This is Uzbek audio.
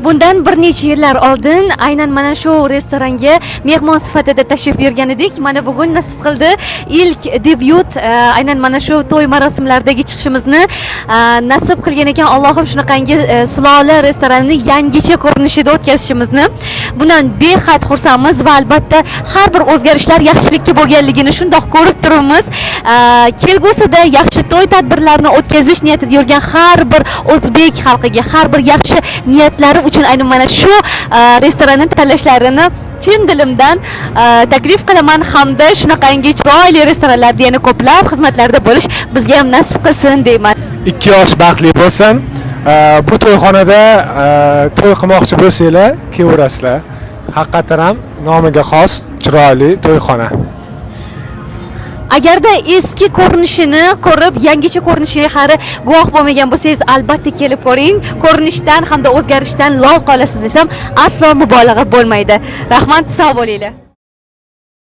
Bundan bir necha yillar oldin aynan mana shu restoranga mehmon sifatida tashrif buyurgan edik. Mana bugun nasib qildi, ilk debyut aynan mana shu to'y marosimlaridagi chiqishimizni nasib qilgan ekan Allohim shunaqangi Sulola restoranini yangicha ko'rinishida o'tkazishimizni. Bundan behad xursandmiz va albatta har bir o'zgarishlar yaxshilikka bo'lganligini shundoq ko'rib turibmiz. Kelgusida yaxshi to'y tadbirlarini o'tkazish niyatida yurgan har bir o'zbek xalqiga har bir yaxshi niyatlari uchun aynan mana shu restoranni tanlashlarini chin dilimdan taklif qilaman hamda shunaqangi chiroyli restoranlarda yana ko'plab xizmatlarda bo'lish bizga ham nasib qilsin deyman. Ikki yosh baxtli bo'lsin. Bu to'yxonada to'y qilmoqchi bo'lsanglar, kelaverasizlar. Haqiqatan ham nomiga xos chiroyli to'yxona. Agarda eski ko'rinishini ko'rib, yangicha ko'rinishiga hali guvoh bo'lmagan bo'lsangiz, albatta kelib ko'ring. Ko'rinishdan hamda o'zgarishdan lol qolasiz desam, aslo mubolag'a bo'lmaydi. Rahmat, sog' bo'linglar.